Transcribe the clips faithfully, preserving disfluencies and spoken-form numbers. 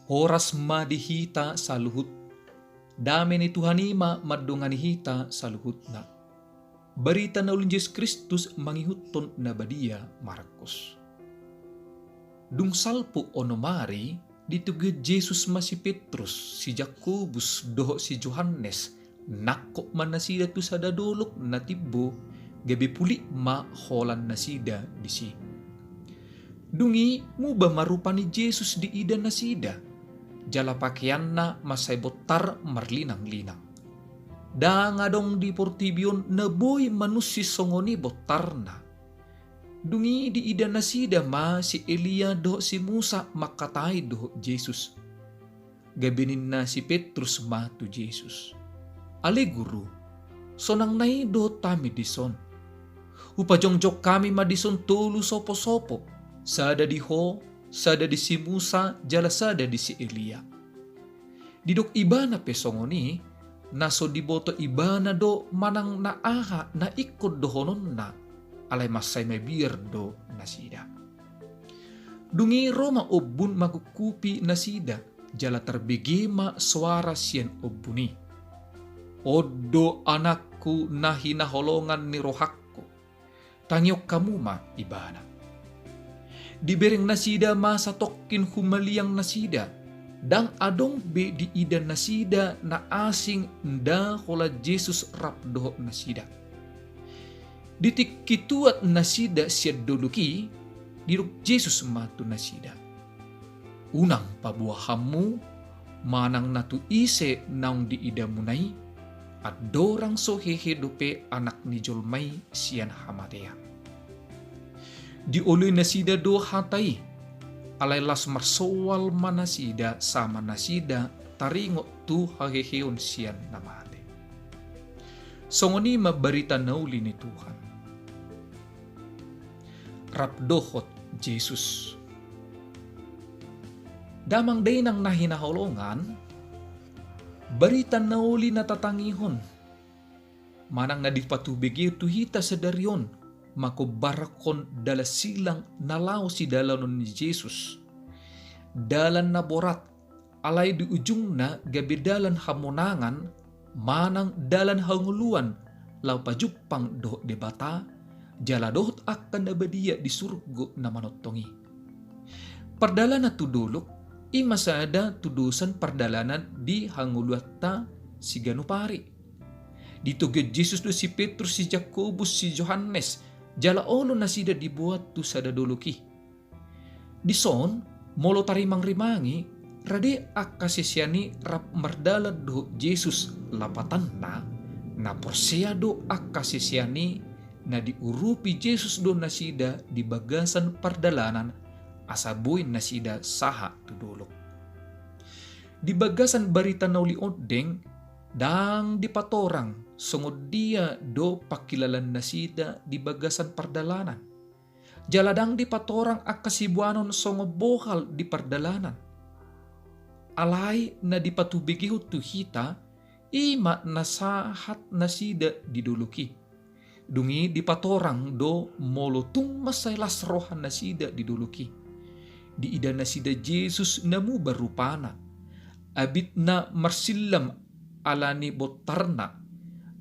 Horas ma di hita saluhut. Dame ni Tuhan i ma mandongani hita saluhutna. Barita na uli ni Jesus Kristus mangihuthon na badia Markus. Dung salpu onom ari, ditogion Jesus ma si Petrus, si Jakobus, dohot si Johannes, nangkok ma nasida tu sada dolok na timbo, gabe pulik ma holan nasida disi. Dung i muba ma rupa ni Jesus diida nasida, jala pakeanna mansai bontar marlinanglinang. Ndang adong di portibi on na boi manunsi songon i bontarna. Dung i diida nasida ma si Elia dohot si Musa mangkatai dohot Jesus. Gabe ninna si Petrus ma tu Jesus: Ale Guru, sonang na i dohot hami dison. Hupajongjong hami ma dison tolu soposopo, sada di Ho, sada di si Musa, jala sada di si Elia. Didok ibana pe songon i, na so diboto ibana do manang na aha na ingkon dohononna, alai mansai mabiar do nasida. Dung i ro ma ombun mangungkupi nasida, jala tarbege ma soara sian ombun i: On do Anakku na hinaholongan ni rohangku. Tangihon hamu ma ibana. Dibereng nasida ma satongkin humaliang nasida, ndang adong be diida nasida na asing nda holan Jesus rap dohot nasida. Di tingki tuat nasida sian dolok i, didok Jesus ma tu nasida: Unang paboa hamu manang na tu ise naung diidamuna i, andorang so hehe dope Anak ni jolma i sian hamatean. Dioloi nasida do hata i, alai laos marsoal ma nasida sama nasida taringot tu haheheon sian na mate. Songon i ma barita na uli ni Tuhan. Rap dohot Jesus. Damang dainang na hinaholongan, barita na uli na tatangihon, manang na dipatubege tu hita sadari on, manghombarhon dalan silang na laho sidalanon ni Jesus. Dalan na borat, alai di ujungna gabe dalan hamonangan, manang dalan hangoluan, laho pajumpang dohot Debata, jala dohot angka na badia di surgo na manongtong i. Pardalanan tu dolok, i ma sada tudosan pardalanan di hangoluanta siganup ari. Ditogion Jesus do si Petrus, si Jakobus, si Johannes, jala olo nasida diboan tu sada dolok i. Dison, molo tarimangrimangi, rade angka sisean i rap mardalan dohot Jesus, lapatanna, na porsea do angka sisean i, na diurupi Jesus do nasida di bagasan pardalanan, asa boi nasida sahat tu dolok. Di bagasan barita na uli ondeng, ndang dipatorang songon dia do pangkilalaan nasida di bagasan pardalanan. Jala ndang dipatorang angka siboanon songon bohal di pardalanan. Alai na dipatubegehon tu hita, i ma na sahat nasida di dolok i. Dung i dipatorang do molo tung mansai las roha nasida di dolok i. Diida nasida Jesus na muba rupana. Abitna marsillam ala ni bontarna,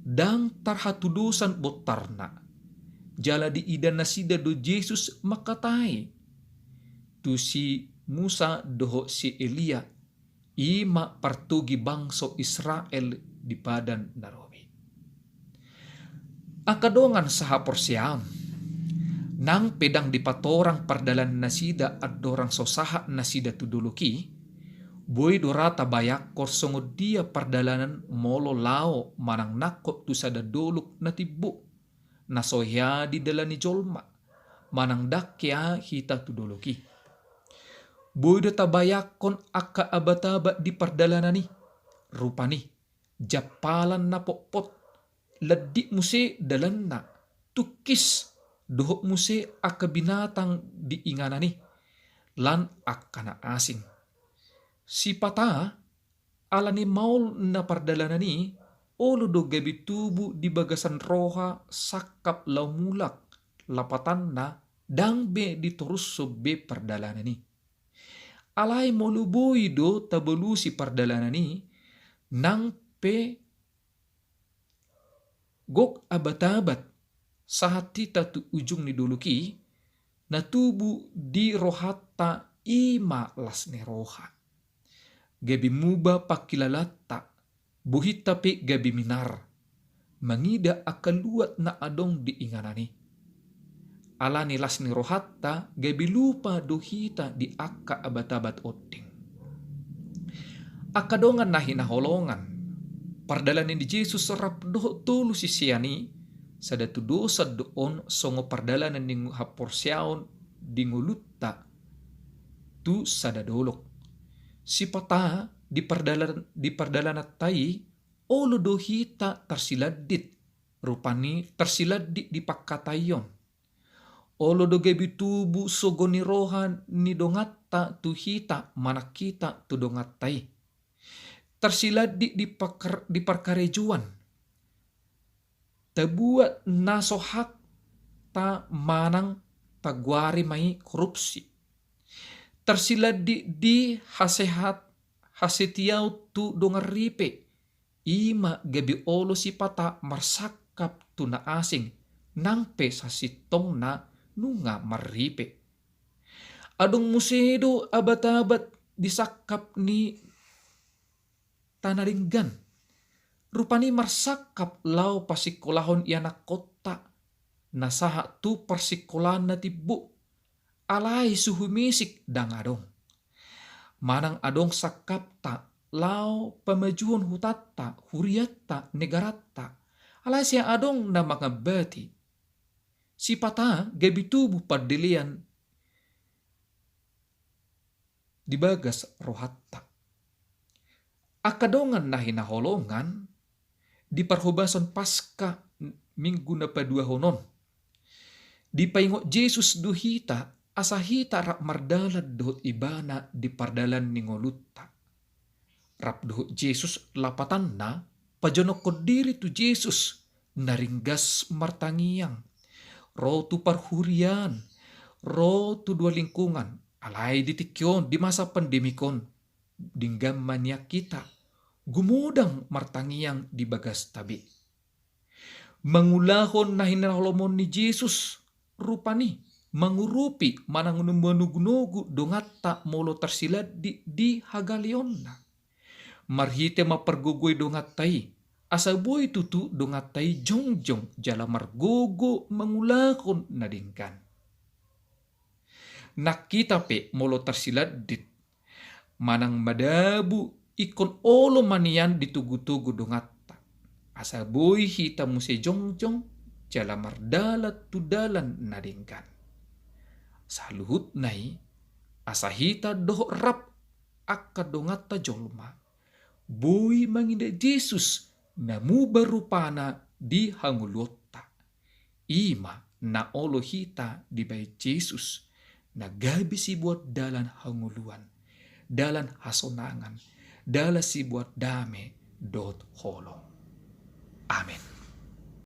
ndang tarhatudosan bontarna. Jala diida nasida do Jesus mangkatai tu si Musa dohot si Elia, i ma partogi bangso Israel di Padan na Robi. Angka dongan sahaporseaon, nang pe ndang dipatorang pardalanan nasida andorang so sahat nasida tu dolok i, boi do ra tabayangkon songon dia pardalanan molo laho manang nangkok tu sada dolok na timbo, na so hea didalani jolma, manang ndang hea hita tu dolok i. Boi do tabayangkon angka abat-abat di pardalanan i, rupani, jampalan na potpot, landik muse dalanna, tungkis, dohot muse angka binatang di inganan i, lan angka na asing. Sipata, ala ni maol na pardalanan i, olo do gabe tubu di bagasan roha sangkap laho mulak, lapatanna ndang be ditorushon be pardalanan i. Alai molo boi do tabalusi pardalanan i, nang pe gok abat-abat sahat hita tu ujung ni dolok i, na tubu di rohanta i ma las ni roha. Gabe muba pangkilalanta, bohinta pe gabe minar mangida angka luat na adong di inganan i. Alani las ni rohanta gabe lupa do hita di angka abat-abat onding. Angka dongan na hinaholongan, pardalanan ni Jesus rap dohot tolu sisean i, sada tudosan do on songon pardalanan ni haporseaon di ngolunta tu sada dolok. Sipata di pardalan-, di pardalananta i, olo do hita tarsilandit, rupani tarsilandit di pangkataion. Olo do gabe tubu sogo ni roha ni donganta tu hita manang hita tu donganta i. Tarsilandit di pakar-, di parkarejoan. Tabuat na so hakta manang tagoari ma i korupsi. Tarsilandit di hasehat, hasetiaon tu dongan ripe, i ma gabe olo sipata marsangkap tu na asing, nang pe sasintongna nunga marripe. Adong muse do abat-abat di sangkap ni tana denggan. Rupani marsangkap laho pasingkolahon ianakkonta, na sahat tu parsingkolaan na timbo. Alai suhu misik ndang adong. Manang adong sangkapta laho pamajuhon hutanta, hurianta, negaranta. Alai sai adong na mangambati. Sipata gabe tubu pandelean di bagas rohanta. Angka dongan na hinaholongan, di parhobasan Paska minggu na paduahon on, dipaingot Jesus do hita asa hita rap mardalan dohot Ibana di pardalan ni ngolunta. Rap dohot Jesus lapatanna, pajonokkon diri tu Jesus, na ringgas martangiang, ro tu parhurian, ro tu dua lingkungan. Alai di tingki on, di masa pandemik on, denggan ma nian hita gumodang martangiang di bagasta be. Mangulahon na hinalomohon ni Jesus, rupani mangurupi manang manogunogu donganta molo tarsilandit di hagaleonna. Marhite mampargogoi donganta i, asa boi tutu donganta i jongjong jala margogo mangulahon na denggan. Nang hita pe molo tarsilandit manang madabu, ingkon olo ma nian ditogutogu donganta, asa boi hita muse jongjong jala mardalan tu dalan na denggan. Saluhutna i, asa hita dohot rap angka donganta jolma boi mangida Jesus na muba rupana di hangoluonta. I ma na olo hita dibahen Jesus, na gabe siboan dalan hangoluan, dalan hasonangan, dalan siboan dame dohot holong. Amen.